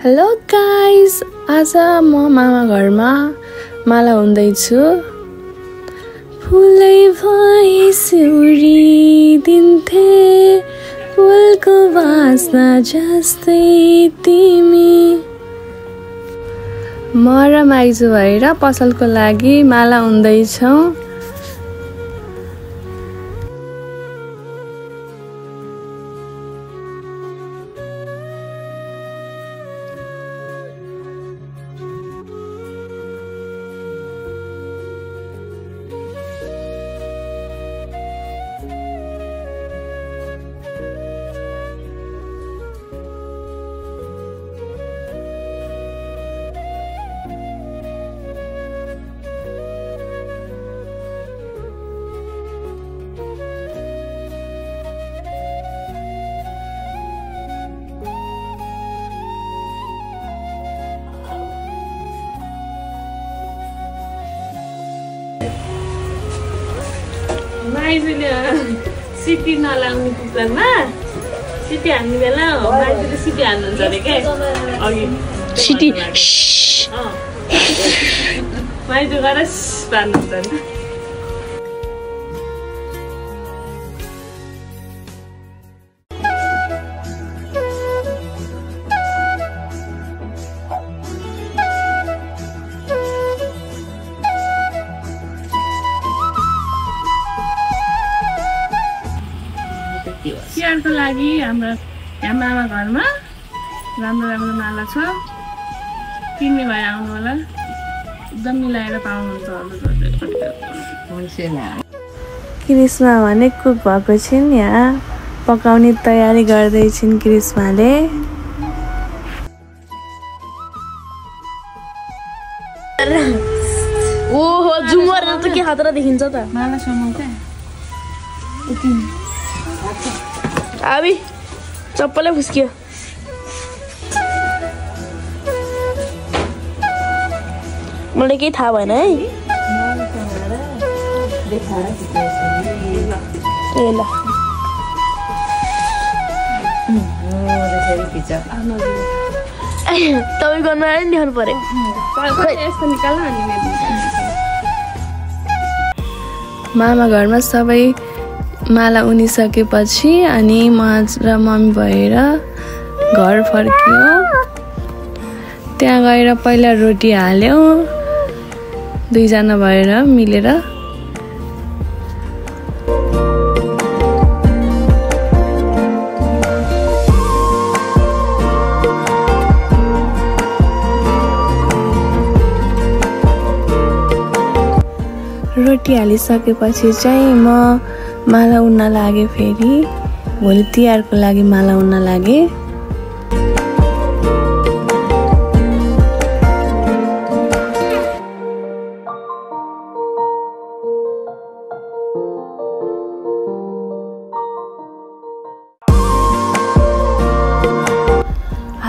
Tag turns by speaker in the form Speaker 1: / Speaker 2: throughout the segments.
Speaker 1: Hello guys, आज म मामा घरमा माला हुँदैछु। फुलै भई सिउरी दिन्थे, फुलको वासना जस्तै तिमी। म र माइजू भएर पसलको लागि माला हुँदैछौँ। माइजूले सिटी नलाउने कुकरमा सिटी हान्ने बेला माइजूले सिटी हान्नुहुन्छ अरे के अघि सिटी माइजू गएर पार्नुहुन्छ नि। तिहारको लागि हाम्रो यहाँ मामा घरमा राम्रो राम्रो माला छ, किन्ने भएर आउनु होला, एकदम मिलाएर पाउनुहुन्छ। कृष्ण भने कुक भएको छिन्, यहाँ पकाउने तयारी गर्दैछिन् कृष्णले।
Speaker 2: ओहो जुमर त के हातरा देखिन्छ त
Speaker 1: माला समाउँछ
Speaker 2: अबि चप्पलै फुस्कियो। मलाई केही थाहा भएन है। ए ल तपाईँ गर्नु आयो नि देखाउनु पर्यो।
Speaker 1: मामा घरमा सबै माला उनिसकेपछि अनि म र मम्मी भएर घर फर्क्यौँ। त्यहाँ गएर पहिला रोटी हाल्यौँ दुईजना भएर मिलेर। रोटी हालिसकेपछि चाहिँ म माला उन्न लागे। फेरि भोलि तिहारको लागि माला उन्न लागे।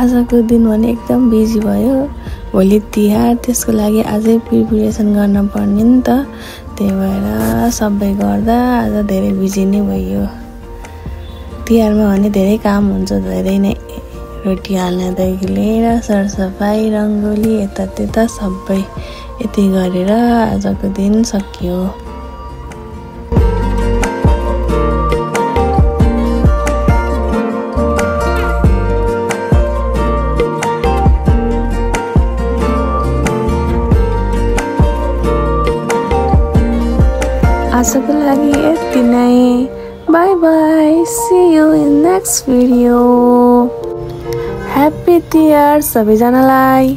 Speaker 1: आजको दिन भने एकदम बिजी भयो। भोलि तिहार, त्यसको लागि अझै प्रिपरेसन गर्न पर्ने नि त। त्यही भएर सबै गर्दा आज धेरै बिजी नै भयो। तिहारमा भने धेरै काम हुन्छ, धेरै नै। रोटी हाल्नदेखि लिएर सरसफाइ, रङ्गोली, यतात्यता सबै यति गरेर आजको दिन सकियो। आजको लागि यति नै। Bye bye, see you in next video. Happy Tihar सबैजनालाई।